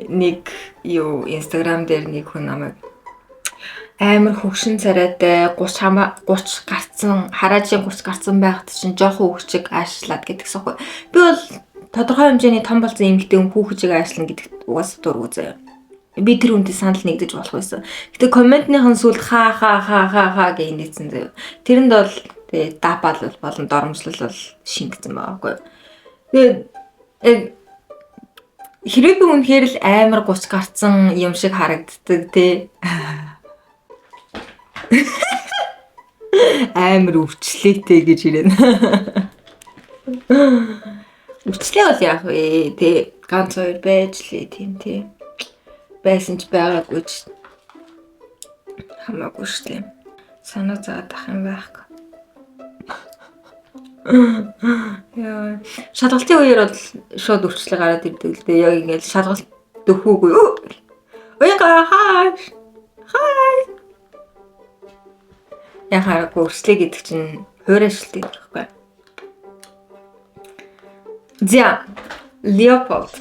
Нэг юу Instagram дээр нэг хүн намайг амар хөгшин царайтай 30 хамаа 30 гарцсан хараажийн 30 гарцсан байхад чинь жоохон хөвчөг аашлаад гэдгсэн хөө. Би бол тодорхой хэмжээний том болсон эмэгтэй хүн хүүхэжиг аашлна гэдэгт угаасаа дургүй заяа. Би тэр хүнтэй санал нэгдэж болох байсан. Гэтэ комментныхан сүлд ха ха ха ха ха гэж нэгдсэн заяа. Тэрэнд бол тэгээ дапал болон доромжлол бол шингэсэн байгаа байхгүй. Тэгээд яг хэрвээ би үнэхээр л амар 30 гарцсан юм шиг харагддаг те. Амар өвчлээтэй гэж ирэнэ. Өвчлээ бол яах вэ те? Ганц хоёр байж лээ тийм те. Байсан ч байгаагүй ч хамаагүй шүү дээ. Санаа зовоод ах юм байхгүй. Яа. Шалгалтын үеэр бол шууд өвчлээ гараад ирдэг л дээ. Яг ингээл шалгалт дөхөөгүй. Уяга хай. Хай. Яг хараагүй өвчлээ гэдэг чинь хуурайшилт гэдэг байхгүй. За, Леополд.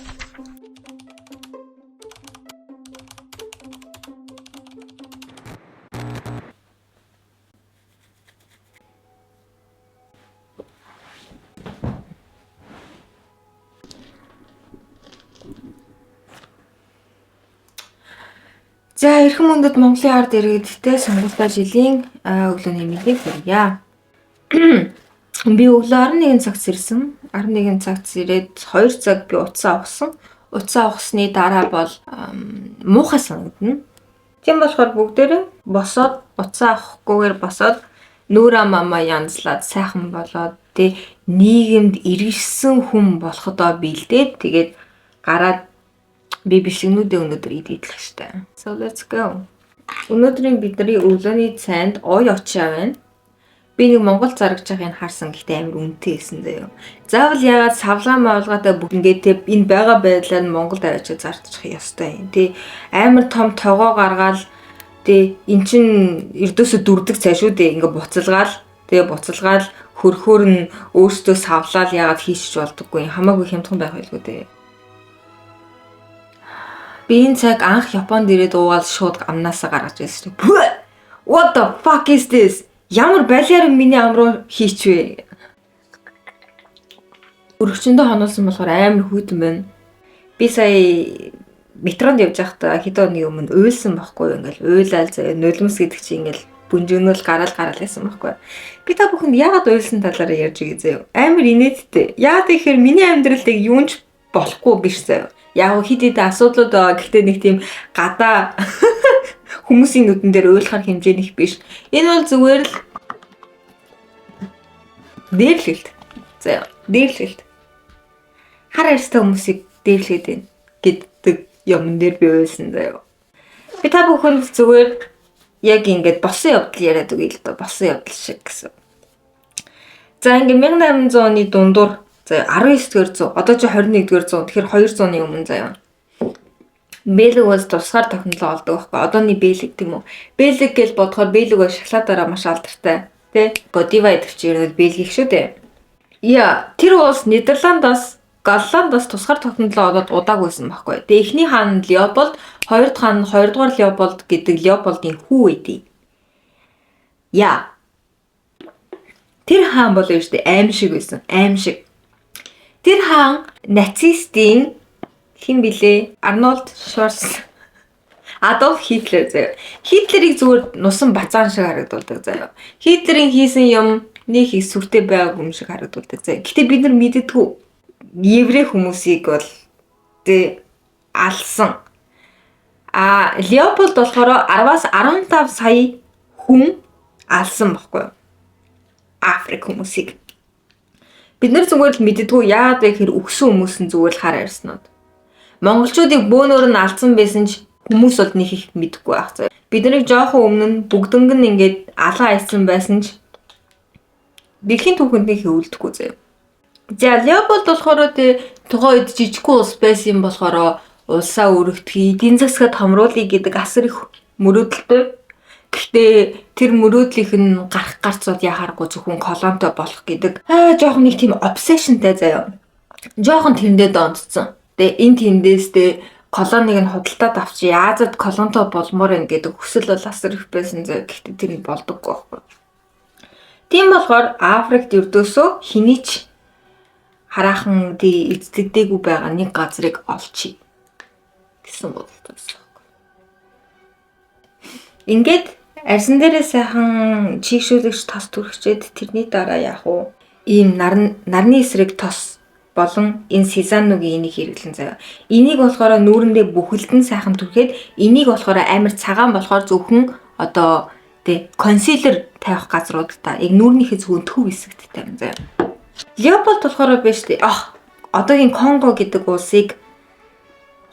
За, эрхэм мөндөд Монголын ард иргэдтэй сонгуультай жилийн өглөөний мэндийг хүргье. Би өглөө 11 цагт сэрсэн. 11 цагт сэрээд 2 цаг би утсаа ухсан. Утсаа ухсны дараа бол муухай санагдана. Тийм болохоор бүгдээрээ босоод утсаа авахгүйгээр босоод нүүрээ мамаа янзлаад сайхан болоод тэ нийгэмд иргэшсэн хүн болоходоо бэлдээд тэгээд гараад би бичлэгнүүдээ өнөөдөр идэх штэ. So let's go. Өнөөдрийн бидний өглөөний цайнд ой очоо байна. Би нэг Монгол зарагч байгааг харсан, гэхдээ амар үнэтэй байсан заяа. Заавал яагаад савлаа маавлгаатай бүх ингээд те энэ байгаа байдлаар нь Монголд авчиж зарчих ёстой юм. Тэ амар том тогоо гаргаал тэ эн чин ердөөсө дүрдэг цай шүү дээ. Ингээ буцалгаал тэгээ буцалгаал хөрхөөр нь өөртөө савлаал яагаад хийчих болдоггүй юм. Хамаагүй хямдхан байх байлгүй дээ. Би энэ цаг анх Японд ирээд уугаал шууд амнаасаа гаргаж ирсэн шүү. What the fuck is this? Ямар балиар миний ам руу хийчвэ? Өргөчөндөө хоноолсон болохоор амар хүйтэн байна. Би сая метронд явж байхдаа хэдэн оны өмнө уйлсан байхгүй ингээл уйлаал заяа нулимс гэдэг чинь ингээл бүнжигнүүл гараал гараал байсан байхгүй. Би та бүхэнд яагаад уйлсан талаараа ярьж өгье заяа. Амар инээдтэй. Яагаад гэхээр миний амьдралд яг юун ч болохгүй биш заяа. Яг хэд хэдэн асуудлууд байгаа. Гэхдээ нэг тийм гадаа хүмүүсийн нүдэн дээр уйлахар хэмжээнийх биш. Энэ бол зүгээр л дээрлэлт. Заяа, дээрлэлт. Хар арьстай хүмүүсийг дээрлээд байна гэдэг юмн дээр би уйлсан заяа. Би та бүхэнд зүгээр яг ингээд болсон явдал яриад өгье л доо. Болсон явдал шиг гэсэн. За ингээд 1800 оны дундуур заяа 19-р зуун, одоо чи 21-р зуун, тэгэхээр 200-ны өмнө заяа. Бэлэг бас тусгаар тохинолоо олдог байхгүй. Одооны Бэлэг тийм үү? Бэлэг гэж бодохоор Бэлэг бол шоколадаараа маш алдартай. Тэ? Godiva гэдэг чинь ер нь Бэлгийг шүү дээ. Яа, тэр улс Нидерландаас Голландаас тусгаар тохинолоо олоод удааг байсан байхгүй. Тэгээ эхний хаан нь Леополд, хоёр дахь хаан нь хоёрдугаар Леополд гэдэг Леополдын хүү байдیں۔ Яа. Тэр хаан бол юу шүү дээ? Аим шиг байсан. Аим шиг. Тэр хаан нацистын хэн блэ? Арнольд Шварц Адольф Хитлер заяа. Хитлерийг зүгээр нусан бацаан шиг харагдуулдаг заяа. Хитлерийн хийсэн юм нэг их сүртэй байгаагүй юм шиг харагдуулдаг заяа. Гэтэ бид нар мэддэггүй. Еврей хүмүүсийг бол тэ алсан. А Леополд болохоор 10-аас 15 сая хүн алсан байхгүй юу? Африк хүмүүсийг. Бид нар зүгээр л мэддэггүй яагаад вэ гэхээр өгсөн хүмүүс нь зүгээр л хар арьснууд. Монголчуудыг бөөнөр нь алдсан байсан ч хүмүүс бол нэг их мэдэхгүй байх заяа. Бид нарыг жоохон өмнө нь бүгдэнг нь ингээд алаа айсан байсан ч дэлхийн түүхэнд нэг хэвлэдэхгүй заяа. За Леополд болохоор тэ тухайн үед жижигхэн улс байсан юм болохоор улсаа өргөдөхийг, эдийн засгаа томруулъя гэдэг асар их мөрөөдөлтэй. Гэхдээ тэр мөрөөдлийнх нь гарах гарцууд яхааргүй зөвхөн колонтой болох гэдэг жоохон нэг тийм obsessionтай заяа. Жоохон тэрэндээ донтцсон. Тэгээ энэ тэндээс тэ Колониг нь худалдаад авчи Азад колонтой болмоор байна гэдэг хүсэл бол асар их байсан зөө. Гэхдээ тэр нь болдоггүй байхгүй. Тийм болохоор Африкт ердөөсөө хэний ч хараахан тий эзлэгдээгүй байгаа нэг газрыг олчий гэсэн бодолтой байсан. Ингээд арьсан дээрээ сайхан чийгшүүлэгч тос түрхчээд тэрний дараа яах вэ? Ийм нарны эсрэг тос болон энэ Сезаннугийн энийг хэрэглэн заяа. Энийг болохоор нүүрэндээ бүхэлдэн сайхан түрхэд, энийг болохоор амар цагаан болохоор зөвхөн одоо тий concealer тавих газруудаа яг нүүрнийхээ зөвхөн төв хэсэгт тавина заяа. Леополд болохоор биш тий. Ах, одоогийн Конго гэдэг улсыг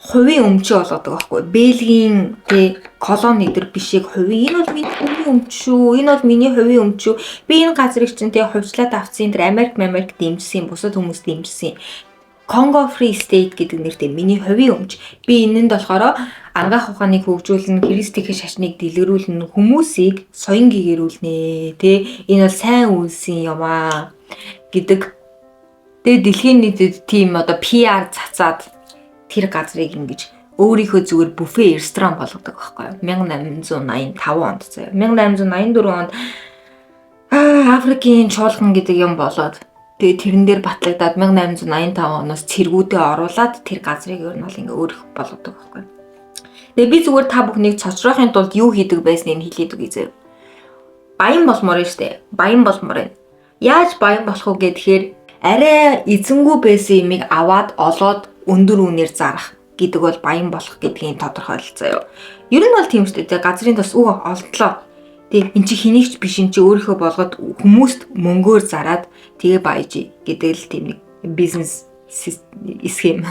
хувийн өмчөө болгодог байхгүй. Бельгийн тий колони дээр биш, яг хувийн, энэ бол миний хувийн өмч шүү. Энэ бол миний хувийн өмч шүү. Би энэ газрыг чинь тий хувьчлаад авсан, тэр Америк Америк дэмжсэн, бусад хүмүүс дэмжсэн. Congo Free State гэдэг нэртэй миний хувийн өмч. Би энэнд болохоор анагаах ухааныг хөгжүүлнэ, Христийн шашныг дэлгэрүүлнэ, хүмүүсийг соён гэгэрүүлнэ, тэ, энэ бол сайн үйлсийн юм аа гэдэг. Тэгээ дэлхийн нийтэд тийм одоо PR цацаад тэр газрыг ингэж өөрийнхөө зүгээр буфе ресторан болгодог байхгүй юу? 1885 онд заяа. 1884 онд Африкийн чуулган гэдэг юм болоод, тэгээ тэрэн дээр батлагдаад, 1885 оноос цэргүүдээ оруулаад тэр газрыг ер нь бол ингээ өөрөх болгодог байхгүй юу? Тэгээ би зүгээр та бүхнийг цочроохын тулд юу хийдэг байсныг нь хэлээд өгье заяа. Баян болмоор нь штэ. Баян болмоор байна. Яаж баян болох вэ гэхээр арай эзэнгүй байсан юмыг аваад олоод өндөр үнээр зарах гэдэг бол баян болох гэдгийн тодорхойлол заяа. Ер нь бол тийм шүү дээ. Газрын тос үг олдлоо. Тэг эн чи хэнийг ч биш, эн чи өөрийнхөө болгоод хүмүүст мөнгөөр зараад тэгээ баяж гэдэг л тийм нэг бизнес схем.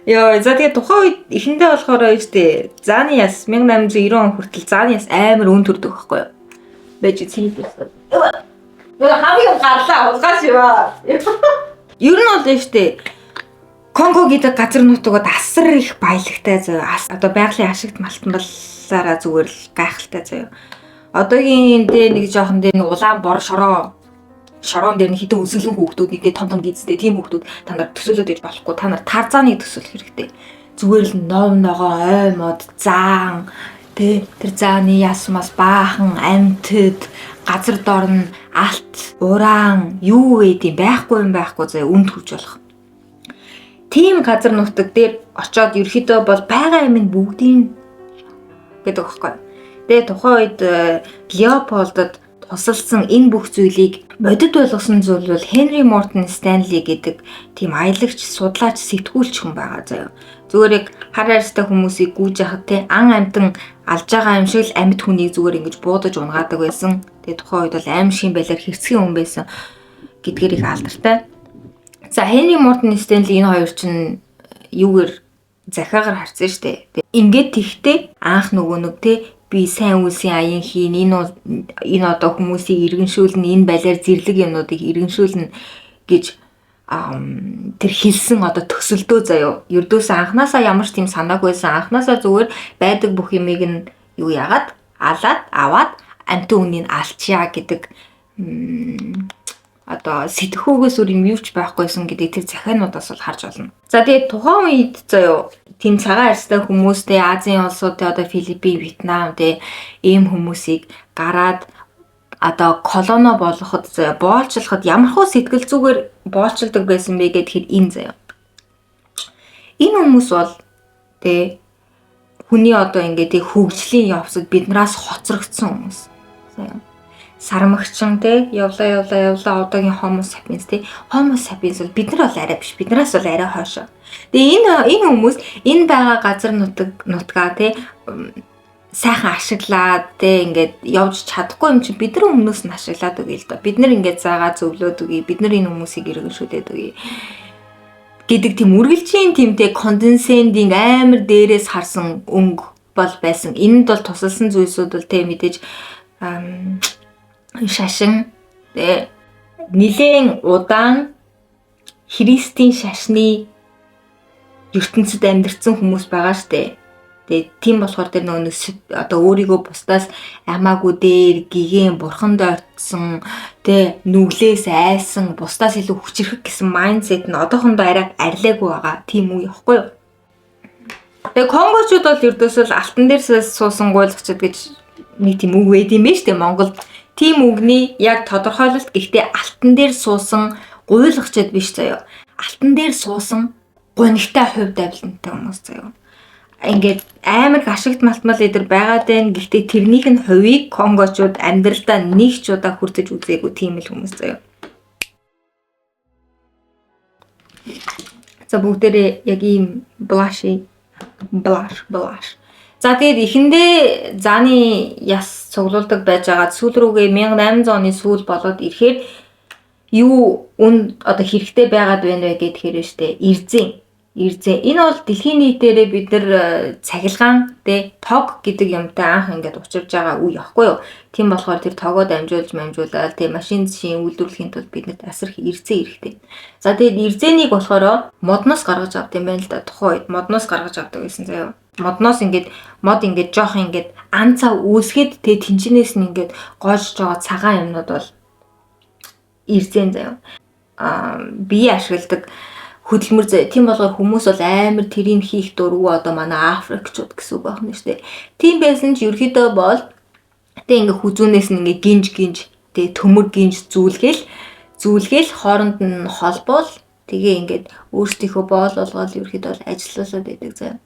Йоо, за, тэгээ тухайн үед эхэндээ болохоор юу штэ, зааны яс 1890 он хүртэл зааны яс амар үн төрдөг байхгүй юу? Байж цэнийг байсан. Хамгийн гарлаа улгаас яваа. Ер нь бол штэ, Конго гэдэг газар нутагууд асар их баялагтай заяа. Одоо байгалийн ашигт малтан баллаараа зүгээр л гайхалтай заяа. Одоогийн дээр нэг жоохон дээр нэг улаан бор шороо шороон дээр нь хитэн өсөлгөн хүүхдүүд, нэг том том гизтэй тийм хүүхдүүд та нар төсөөлөд иж болохгүй. Та нар Тарзаныг төсөөлөх хэрэгтэй. Зүгээр л нов ногоо ой мод заан тэ, тэр зааны яс мас, баахан амьтад, газар дор нь алт, уран юу гэдэг байхгүй юм байхгүй заяа, үнд хүрч болох. Тийм газар нутаг дээр очоод ерөөхдөө бол байгаа юм нь бүгдийн гэдэг байхгүй. Тэгээ тухайн үед Леополдод тусалсан энэ бүх зүйлийг бодит болгосон зүйл бол Хенри Мортон Стэнли гэдэг тийм аялагч, судлаач, сэтгүүлч хүн байгаа заяа. Зүгээр яг хар арьстай хүмүүсийг гүйж яхад те ан амьтан алж байгаа юм шиг л амьд хүнийг зүгээр ингэж буудаж унгаадаг байсан. Тэгээ тухайн үед бол аймшгийн байдлаар хэрцгий хүн байсан гэдгээр их алдартай. За, Хенри Мортон Стэнли энэ хоёр чинь юугээр захиагаар харцсан шүү дээ. Ингээд тэгтээ анх нөгөө нэг те би сайн үйлсийн аян хийн, энэ одоо хүмүүсийг иргэншүүлнэ, энэ балиар зэрлэг юмнуудыг иргэншүүлнэ гэж тэр хэлсэн одоо төсөлдөө заяо. Ердөөсөө анханасаа ямар ч тийм санаагүй байсан. Анханасаа зүгээр байдаг бүх юмыг нь юу яагаад алаад аваад амьтан үнийг алчаа гэдэг одоо сэтгхүүгээс үр юм юу ч байхгүйсэн гэдэг тэр захиануудаас бол харж байна. За, тэгээд тухайн үед заяо, тийм цагаан арьстай хүмүүстэй Азийн улсууд те, одоо Филиппин, Вьетнам те, ийм хүмүүсийг гараад одоо колоно болгоход заяа, боолчлоход ямархуу сэтгэл зүгээр боолчилдог байсан бэ гэхээр энэ заяа. Энэ хүмүүс бол те хүний одоо ингээд тэг хөгжлийн явцад биднээс хоцрогдсон хүмүүс. Заяа, сармагчин те явлаа, явлаа, явлаа, одоогийн Homo sapiens те. Homo sapiens бол бид нар бол арай биш, биднээс бол арай хойшоо. Тэгээ энэ хүмүүс энэ байгаа газар нутаг нутгаа те сайхан ашиглаад те ингээд явж чадахгүй юм чинь бид нар өмнөөс нь ашиглаад өгье л доо. Бид нар ингээд заагаа зөвлөөд өгье. Бид нар энэ хүмүүсийг иргэншүүлээд өгье гэдэг тийм үргэлжийн тийм те condescending, амар дээрээс харсан өнгө бол байсан. Энэнд бол тусалсан зүйлсүүд бол те мэдээж шашин те, нилээн удаан Христийн шашны ертөнцид амьдарсан хүмүүс байгаа штэ. Тэгээ тийм болохоор тэр нөгөө одоо өөрийгөө бусдаас амаагүй дээр гигэн бурханд ойртсон тэ нүглээс айсан бусдаас илүү хүчрэх гэсэн mindset нь одоохондоо арай арилаагүй байгаа тийм үе яахгүй юу? Тэгээ конгочууд бол ердөөсөө л алтан дээр суусан гуйлгчд гэж нэг тийм үг байд юм байна шүү дээ Монголд. Тийм үгний яг тодорхойлолт гэхдээ алтан дээр суусан гуйлгчд биш заяо. Алтан дээр суусан гунигтай хувь тавилантай хүмүүс заяо. Ингээд амар их ашигт малтмал эдэр байгаад байна. Гэхдээ тэрнийх нь хувийг конгочууд амьдралдаа нэг ч удаа хүртэж үзээгүй тийм л хүмүүс заяо. За бүгдээрээ яг ийм blush blush blush. За тэгээд эхэндээ зааны яс цуглуулдаг байж байгаа сүүл рүүгээ 1800 оны сүүл болоод ирэхээр юу үн одоо хэрэгтэй байгаад байна вэ гэхээр штэ эрзэн. Эрзэн. Энэ бол дэлхийн нийтээрээ бид нар цахилгаан тэ тог гэдэг юмтай анх ингээд учирж байгаа үе аахгүй юу? Тийм болохоор тэр тогоо дамжуулж мамжуулаад тэ машин зшийн үйлдвэрлэхийн тулд биднэрт асар их эрзэн хэрэгтэй. За тэгээд эрзэнийг болохоор модноос гаргаж авд юм байна л да. Тухайн үед модноос гаргаж авдаг байсан заяа. Модноос ингээд мод ингээд жоох ингээд ан цав үүсгээд тэ тэнчнээс нь ингээд гоожж байгаа цагаан юмнууд бол эрзэн заяа. Аа бие ашигладаг хөдөлмөр заяа. Тийм болохоор хүмүүс бол амар тэрийг хийх дургүй одоо манай Африкчууд гэсэн үг байна шүү дээ. Тийм байсан ч ерөөдөө бол тэг ингээ хүзүүнээс нь ингээ гинж гинж тэг төмөр гинж зүйлгээл хооронд нь холбоол тэгээ ингээд өөрсдийнхөө боол болгоод ерөөдөө бол ажиллуулад байдаг заяа.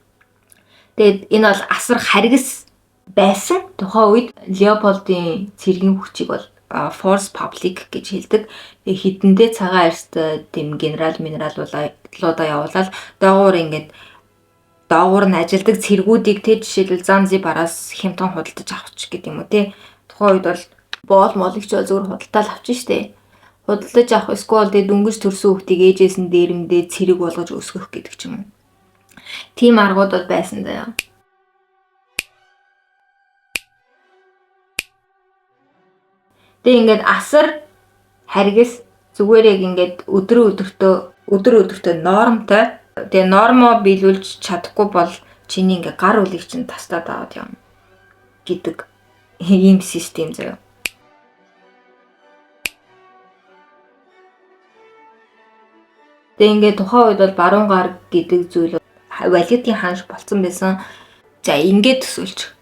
Тэгээд энэ бол асар харгас байсан. Тухайн үед Леополдын цэргийн хүчийг бол force public гэж хэлдэг. Тэгээ хитэндээ цагаан арьстай тийм генерал минералуудаа явуулаад доогуур ингээд доогуур нь ажилдаг цэргүүдийг тэ жишээлбэл Занзибараас хямдхан худалдаж авч гэдэг юм уу тэ. Тухайн үед бол боол молыг ч зүгээр худалдаал авч штэ. Худалдаж авах эсвэл тэ дөнгөж төрсөн хүүхдийг ээжээс нь дээрэмдээ цэрэг болгож өсгөх гэдэг ч юм уу. Тийм аргууд бол байсан заяа. Тэгээ ингээд асар харгас зүгээр яг ингээд өдөр өдөртөө нормтой. Тэгээ нормоо биелүүлж чадахгүй бол чиний ингээ гар үлийг чинь тастаад аваад явна гэдэг ийм систем заяа. Тэгээ ингээд тухайн үед бол баруун гар гэдэг зүйл валютын ханш болцсон байсан. За ингээд төсөөлч.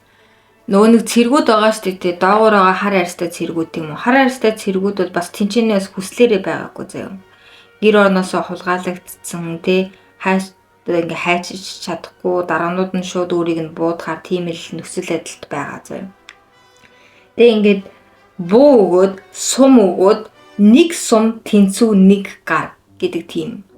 Нөгөө нэг цэргүүд байгаа шүү дээ. Доогуур байгаа хар арьстай цэргүүд тийм үү? Хар арьстай цэргүүд бол бас тэнчэнээс хүслээрээ байгаагүй заяа. Гэр орноосоо хулгайлагдсан тий хайш ингээ хайчиж чадахгүй дараанууд нь шууд өөрийг нь буудахаар тийм л нөхцөл байдалд байгаа заяа. Тэгээ ингээд буу өгөөд сум өгөөд нэг сум тэнцүү нэг гар гэдэг тийм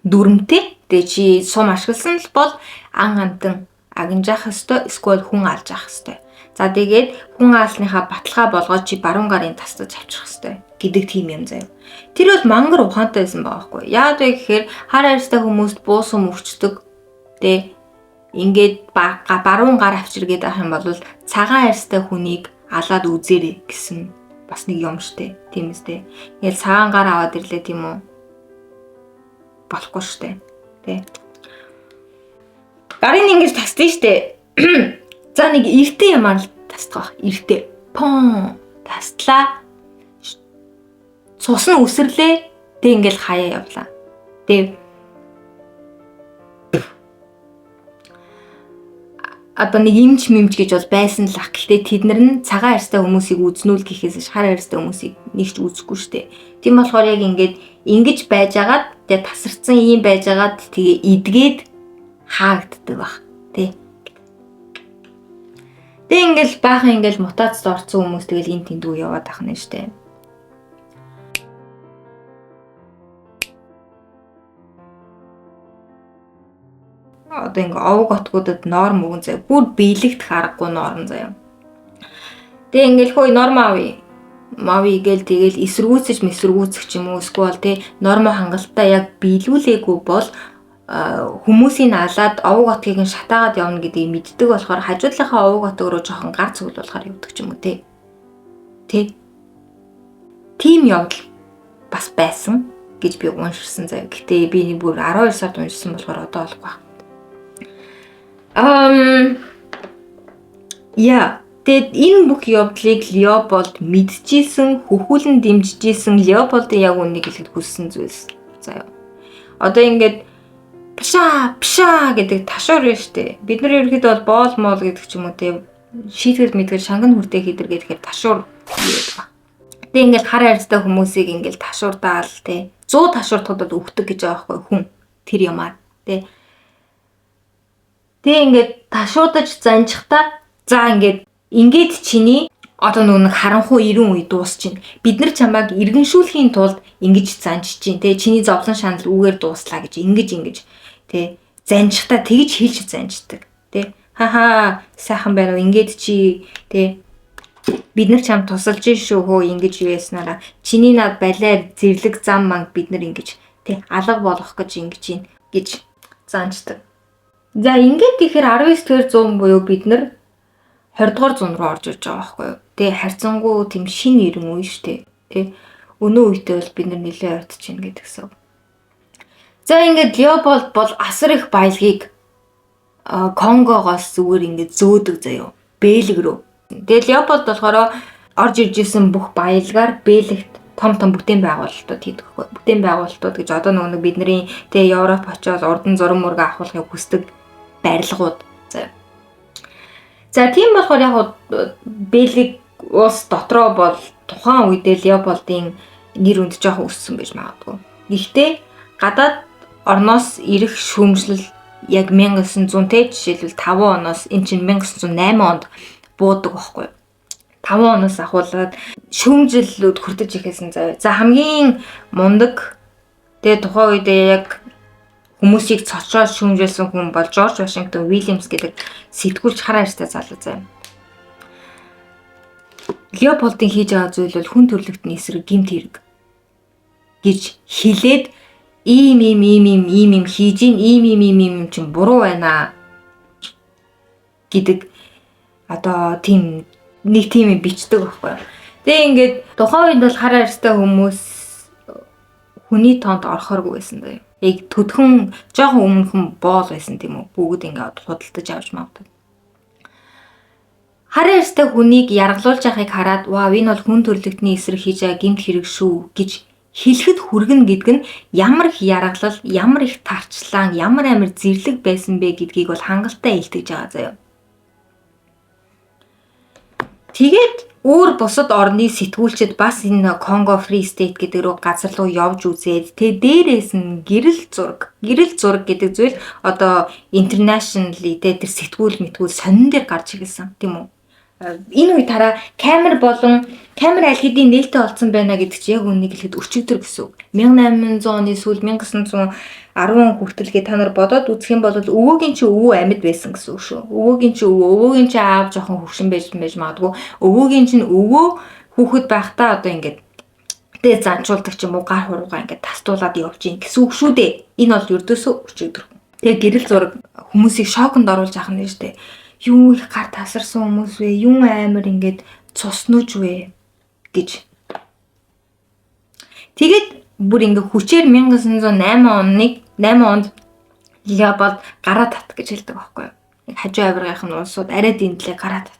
дүрмтэй. Тэгээ чи сум ашигласан л бол ан амтан агнжаах ёстой, эсвэл хүн алж авах ёстой. За тэгээд хүн аалсныхаа баталгаа болгоод чи баруун гарын тастаж авчих ёстой гэдэг тийм юм заяа. Тэр бол мангар ухаантай байсан байгаа байхгүй. Яагаад вэ гэхээр хар арьстай хүмүүст буусан мөрчдөг. Тэ ингээд баруун гар авчиргээд авах юм бол цагаан арьстай хүнийг алаад үзээрэй гэсэн бас нэг юм штэ. Тийм үстэй. Ингээл цагаан гар аваад ирлээ тийм үү? Болохгүй штэ. Тэ. Гарын ингэж тасдсан штэ. За нэг эртээ ямаар л тасдах байх. Эртээ. Пон таслаа. Цус нь үсэрлээ. Тэг ингээл хаяа явлаа. Тэг одоо нэг имч мэмч гэж бол байсан л ах. Гэхдээ тэд нар нь цагаан арьстай хүмүүсийг үзнүүл гэхээс хар арьстай хүмүүсийг нэг ч үзэхгүй штэ. Тийм болохоор яг ингээд ингэж байжгаад тэгээ тасарсан юм байжгаад тэгээ идгээд хаагддаг баг. Тэ. Тэг ингээл баахан ингээл мутацид орсон хүмүүс тэгэл эн тэндүү яваад ах нь штэ. Одоо ингээ овг отгуудад норм өгөн заяа. Бүр биелэгдэх аргагүй норм заяа. Тэг ингээл хөөе норм авъя. Мави гээл тэгэл эсэргүүцэж мэсэргүүцэх ч юм уу эсвэл тэ нормоо хангалттай яг биелүүлээгүй бол хүмүүсийг алаад овг отгийг нь шатаагаад явна гэдгийг мэддэг болохоор хажуудлынхаа овг отог руу жоохон гар цуглуулахаар явдаг ч юм уу те. Тэ. Тим явдал бас байсан гэж би уншсан заяа. Гэтэ би нэг бүр 12 сард уншсан болохоор одоо олохгүй байна. Яа, тэгэд энэ бүх явдлыг Леополд мэдчихсэн, хөхүүлэн дэмжижсэн. Леополдын яг үннийг хэлэхэд хүссэн зүйлс. За яа. Одоо ингээд пша пша гэдэг ташуур байна штэ. Бид нар ерөнхийдөө бол боол моол гэдэг ч юм уу те, шийтгэл мэдгэл шанган хүрдээ хийдэр гэхээр ташуур гэдэг ба. Тэгээ ингээд хар арьстай хүмүүсийг ингээд ташуурдаал те, 100 ташууртахад бол өгдөг гэж байгаа байхгүй хүн тэр юмар те. Тэгээ ингээд ташуудаж занжихта, за, ингээд чиний одоо нөгөө нэг харанхуй 90 үе дуусчихна. Бид нар чамайг иргэншүүлэхийн тулд ингэж занжиж чинь те, чиний зовлон шанал үүгээр дууслаа гэж ингэж те занжихта тэгж хэлж занждаг те. Хаха, сайхан байна уу, ингээд чи те, бид нар чам тусалж шүү хөө, ингэж юу яснараа чиний над балиар зэрлэг зам манг бид нар ингэж те алга болгох гэж ингэж юм гэж занждаг. За, ингээд тэгэхээр 19 дугаар зуун буюу бид нар 20 дугаар зуун руу орж ирж байгаа байхгүй юу? Тэгээ харьцангуй тийм шинэ 90 үе шүү дээ. Тэ, өнөө үедээ бол бид нар нэлээд ойртож байна гэдгсэн. За, ингээд Леополд бол асар их баялагийг Конгогоос зүгээр ингээд зөөдөг заяо. Бэлэг рүү. Тэгээ Леополд болохоор орж ирж исэн бүх баялгаар Бэлэгт том том бүтээн байгуулалтууд хийдэг байхгүй. Бүтээн байгуулалтууд гэж одоо нөгөө нэг бидний тэгээ Европ очиод урдан зураг мураг авахыг хүсдэг барилгууд. За. За, тийм болохоор яг Бэлэг улс дотроо бол тухайн үедээ Леополдын нэр хүнд жоохон өссөн байж магадгүй. Гэхдээ гадаад орноос ирэх шүүмжлэл яг 1900 те, жишээлбэл 5 оноос, эн чинь 1908 онд буудаг байхгүй юу? 5 оноос ахуулаад шүүмжлэлүүд хүртэж эхэлсэн заяа. За, хамгийн мундаг, тэгээ тухайн үедээ яг хүмүүсийг цочроод шүүмжилсэн хүн бол Жорж Вашингтон Уильямс гэдэг сэтгүүлч хар арьстай залуу заяа. Леополдын хийж байгаа зүйл бол хүн төрөлхтний эсрэг гэмт хэрэг гэж хэлээд, ийм ийм ийм ийм ийм ийм хийж ийн, ийм ийм ийм ийм чинь буруу байна гэдэг одоо тийм нэг тийм юм бичдэг байхгүй. Тэгээ ингээд тухайн үед бол хар арьстай хүмүүс хүний тоонд орохооргүй байсан даа. Яг төдхөн жоохон өмнөхөн боол байсан тийм үү? Бүгд ингээд худалдаж авч мавдаг. Хар арьстай хүнийг яргалуулж байгааг хараад, "Вау, энэ бол хүн төрөлхтний эсрэг хийж байгаа гэмт хэрэг шүү" гэж хэлэхэд хүргэнэ гэдэг нь ямар их яргалал, ямар их тарчлаан, ямар амар зэрлэг байсан бэ гэдгийг бол хангалттай илтгэж байгаа заяа. Тэгээд өөр бусад орны сэтгүүлчид бас энэ Congo Free State гэдэг рүү газар руу явж үзээд, тэг дээрээс нь гэрэл зураг, гэрэл зураг гэдэг зүйл одоо internationally тэ, тэр сэтгүүл мэтгүүл сонин дээр гарч ирсэн, тийм үү? Энэ үе тараа камер болон камер аль хэдийн нээлттэй олцсон байна гэдэг чинь яг үннийг хэлэхэд өчигдөр гэсэн үг. 1800 оны сүүл, 1910 хүртэлгээ та нар бодоод үзэх юм бол өвөөгийн чи өвөө амьд байсан гэсэн үг шүү. Өвөөгийн чи өвөө, өвөөгийн чи аав жоохон хөвшин байж магадгүй. Өвөөгийн чинь өвөө хүүхэд байхдаа одоо ингээд тэгээ занчуулдаг ч юм уу, гар хуруугаа ингээд тастуулаад явж гин гэсэн үг шүү дээ. Энэ бол ердөөсөө өчигдөр. Тэгээ гэрэл зураг хүмүүсийг шоконд оруулж авах нь шүү дээ. Юу их гар тасарсан хүмүүс вэ? Юм амар ингээд цуснууж вэ гэж. Тэгээд бүр ингээ хүчээр 1908 оныг 8 онд Леополд гараа тат гэж хэлдэг байхгүй юу? Хажуу авиргынх нь улсууд арай дэндлээ, гараа тат.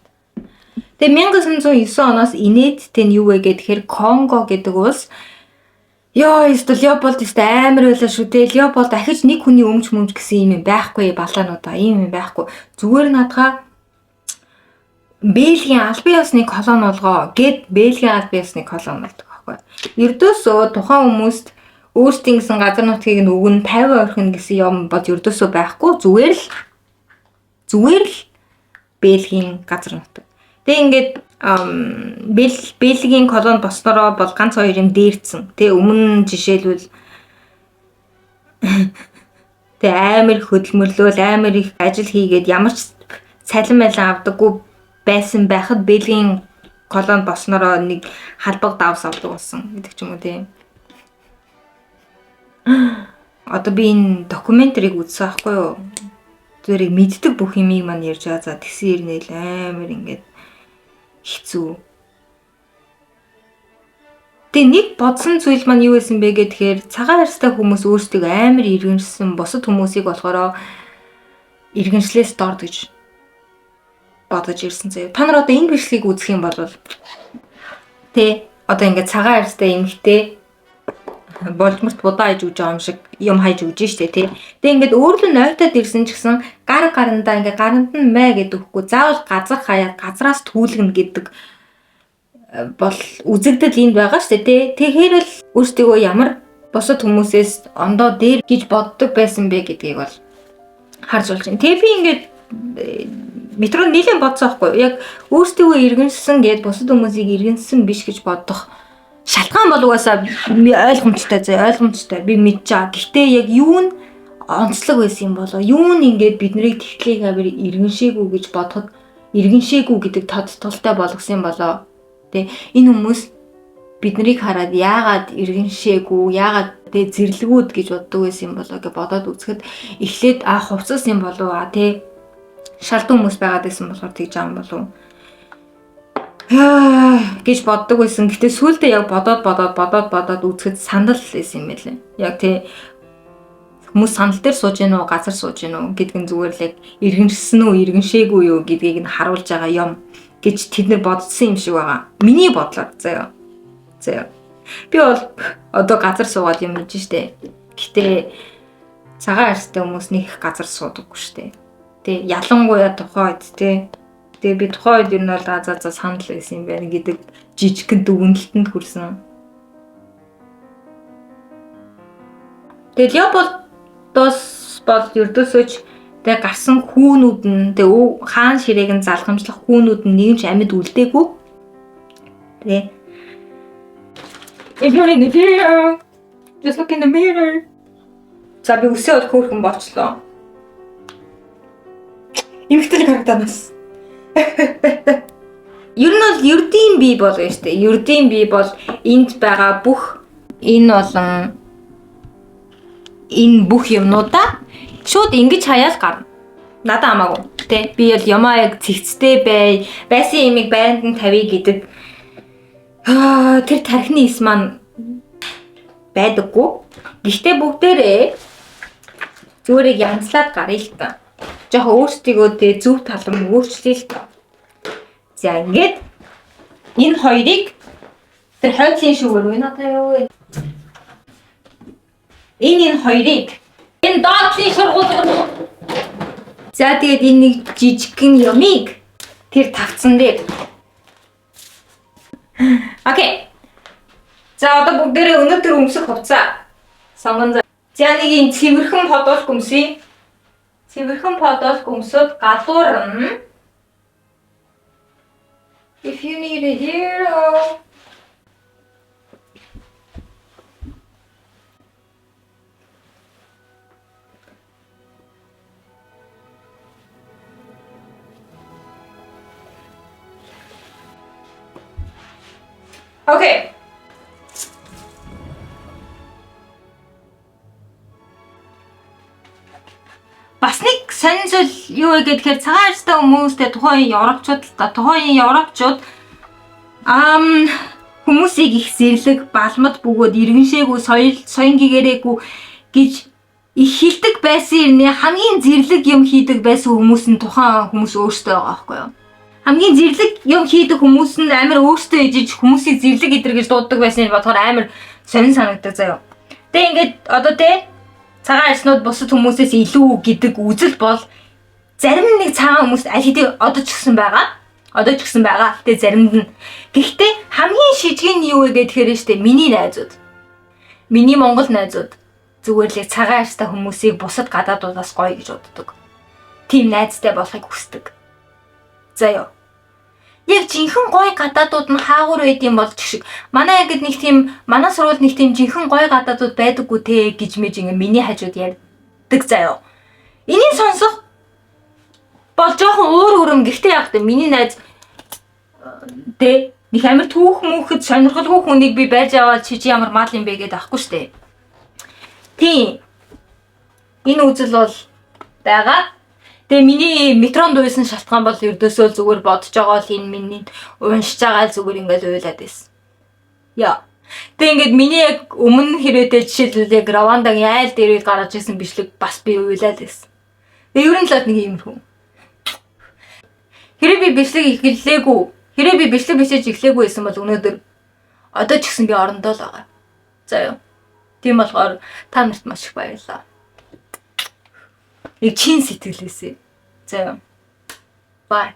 Тэгээ 1909 оноос инээдтэй нь юу вэ гэхээр Конго гэдэг улс. Йоо, ёстой Леополд ёстой амар байлаа шүү дээ. Леополд ахиж нэг хүний өмч мөмч гэсэн юм байхгүй, балаануудаа ийм юм байхгүй. Зүгээр наадгаа Бельгийн албан ёсны колони болгоо гэд Бельгийн албан ёсны колони болдог байхгүй. Ердөөсөө тухайн хүмүүст өөрсдийн гэсэн газар нутгийг нь өгнө, 50 орхино гэсэн юм бол ердөөсөө байхгүй. Зүгээр л Бельгийн газар нутаг. Тэгээ ингээд Бельгийн колони болсноороо бол ганц хоёр юм дээрдсэн. Тэгээ өмнө жишээлбэл тэгээ амар их хөдөлмөрлөөл, амар их ажил хийгээд ямар ч цалин мэлэн авдаггүй байсан байхад Бельгийн колони болсноороо нэг халбаг давс авдаг болсон гэдэг ч юм уу, тийм. Одоо би энэ documentary г үзсэн аахгүй юу? Зүгээр мэддэг бүх юмыг маань ярьж байгаа. За, тэгсэн ирнэл амар ингээд хэцүү. Тэгээ нэг бодсон зүйл маань юу байсан бэ гэхээр цагаан арьстай хүмүүс өөрсдийг амар иргэншсэн, бусад хүмүүсийг болохоор Иргэншлээс дорд гэж бодож ирсэн заяа. Та нар одоо энэ бичлэгийг үзэх юм бол тэ одоо ингээд цагаан арьстай эмэгтэй болморт будаа хийж өгч байгаа юм шиг юм хайж өгч штэ тий. Тэгээ ингээд өөрлөн нойтоод ирсэн ч гэсэн гар гарандаа ингээд гаранд нь мэ гэдэг үхгүй заавал газар хаяад газраас түүлгэнэ гэдэг бол үзэгдэл энд байгаа штэ тий. Тэгэхээр л өөрсдийгөө ямар бусад хүмүүсээс ондоо дээр гэж боддог байсан бэ гэдгийг бол харж болж байна. Тэгээ би ингээд метро нийлэн бодсон байхгүй юу? Яг өөрсдийгөө иргэншсэн гээд бусад хүмүүсийг иргэншсэн биш гэж бодох шалтгаан бол угаасаа ойлгомжтой зэ ойлгомжтой би мэдж байгаа. Гэхдээ яг юу нь онцлог байсан юм болоо? Юу нь ингээд биднийг тэгтлийг авир иргэншээгүй гэж бодоход иргэншээгүй гэдэг тодтолтой болгосон юм болоо? Тэ энэ хүмүүс биднийг хараад яагаад иргэншээгүй, яагаад тэ зэрлэгүүд гэж боддог байсан юм болоо гэж бодоод үзэхэд эхлээд а хувцас юм болов а тэ шалдан хүмүүс байгаад байсан болохоор тэгж байгаа юм болов гэж боддог байсан. Гэтэ сүүлдээ яг бодоод бодоод бодоод бодоод үзэхэд сандал байсан юм байлээ. Яг тий хүмүүс сандал дээр сууж гин үү, газар сууж гин үү гэдг нь зүгээр л яг иргэншсэн үү, иргэншээгүй юу гэдгийг нь харуулж байгаа юм гэж тэд нар бодсон юм шиг байгаа. Миний бодлоор заяа. Заяа. Би бол одоо газар суугаад юм хийж штэ. Гэтэ цагаан арьстай хүмүүс нэг их газар суудаггүй штэ. Тэ ялангуяа тухайн үед тэ. Тэгээ би тухайн үед ер нь бол за за санал байсан юм байна гэдэг жижигхэн дүгнэлтэнд хүрсэн. Тэгээ Леополдос бол ердөөсөөч тэгээ гарсан хүүнүүд нь тэгээ хаан ширээг нь залгамжлах хүүнүүд нь нэг ч амьд үлдээгүй. Тэгээ If you're in the mirror, just look in the mirror. За би үсээ бол хөөрхөн болчлоо. Эмэгтэй харагданаас. Ер нь бол ердийн бие бол гэж штэ. Ердийн бие бол энд байгаа бүх энэ болон энэ бүх юмнуудаа шууд ингэж хаяал гарна. Надад хамаагүй. Тэ би бол ямаа яг цэгцтэй бай, байсан имийг байранд нь тавья гэдэг тэр тархины эс маань байдаггүй. Гэхдээ бүгдээрээ зүгээр янзлаад гаръя л та. Жохо өөрсдийгөө тэ зөв талан өөрчлөе л та. За ингээд энэ хоёрыг тэр хойдлын шүгэр үү надаа юу вэ? Энэ хоёрыг энэ доотлын шургуул. За тэгээд энэ нэг жижигхэн юмыг тэр тавцсан дээр. Окей. За одоо бүгдээрээ өнөөдөр өмсөх хувцас сонгон. За нэг юм цэвэрхэн подолк өмсөе. Цэвэрхэн подолк өмсөд гадуур нь If you need a hero. Okay. Бас нэг сонин зүйл юу вэ гэхээр цагаан арьстай хүмүүстэй тухайн европчууд л та тухайн европчууд хүмүүсийг их зэрлэг, балмад бөгөөд иргэншээгүй, соёл, соён гэгэрээгүй гэж их хилдэг байсан ирнэ хамгийн зэрлэг юм хийдэг байсан хүмүүс нь тухайн хүмүүс өөрсдөө байгаа байхгүй юу? Хамгийн зэрлэг юм хийдэг хүмүүс нь амар өөрсдөө ижиж хүмүүсийг зэрлэг идэр гэж дууддаг байсан нь бодохоор амар сонин санагддаг заяа. Тэгээ ингээд одоо те цагаан арьснууд бусад хүмүүсээс илүү гэдэг үзэл бол зарим нэг цагаан хүмүүс аль хэдийн одоо ч гэсэн байгаа. Одоо ч гэсэн байгаа. Тэгээ заримд нь. Гэхдээ хамгийн шижиг нь юу вэ гэхээр штэ миний найзууд. Миний Монгол найзууд зүгээр л цагаан арьстай хүмүүсийг бусад гадаадуудаас гоё гэж боддог. Тийм найзтай болохыг хүсдэг. Заяа. Яг жинхэнэ гоё гадаадууд нь хаагур байд юм бол ч шиг. Манай ангид нэг тийм манай сургуульд нэг тийм жинхэнэ гоё гадаадууд байдаггүй те гэж мэж ингээ миний хажууд ярьдаг заяа. Энийг сонсох бол жоохон өөр өрөм гэхдээ яг тэ миний найз тэ нэг амар түүх мөнхөд сонирхолгүй хүнийг би барьж аваад чи чи ямар мал юм бэ гэдээ ахгүй штэ. Тийм. Энэ үзэл бол байгаа. Тэгээ миний метронд уйлсан шалтгаан бол ердөөсөө зүгээр бодож байгаа л энэ миний уншиж байгаа л зүгээр ингээл уйлаад байсан. Яа. Тэгээ ингээд миний яг өмнө хэрээдээ жишээлбэл яг Равандагийн айл дээрээ гаргаж ирсэн бичлэг бас би уйлаад байсан. Ер нь л нэг иймэрхүү. Хэрэв би бичлэг эхэллээгүй, хэрэв би бичлэг бичиж эхлээгүй байсан бол өнөөдөр одоо ч гэсэн би орондоо л байгаа. За юу. Тийм болохоор та нарт маш их баярлалаа. Яг чин сэтгэлээсээ. За юу. Bye.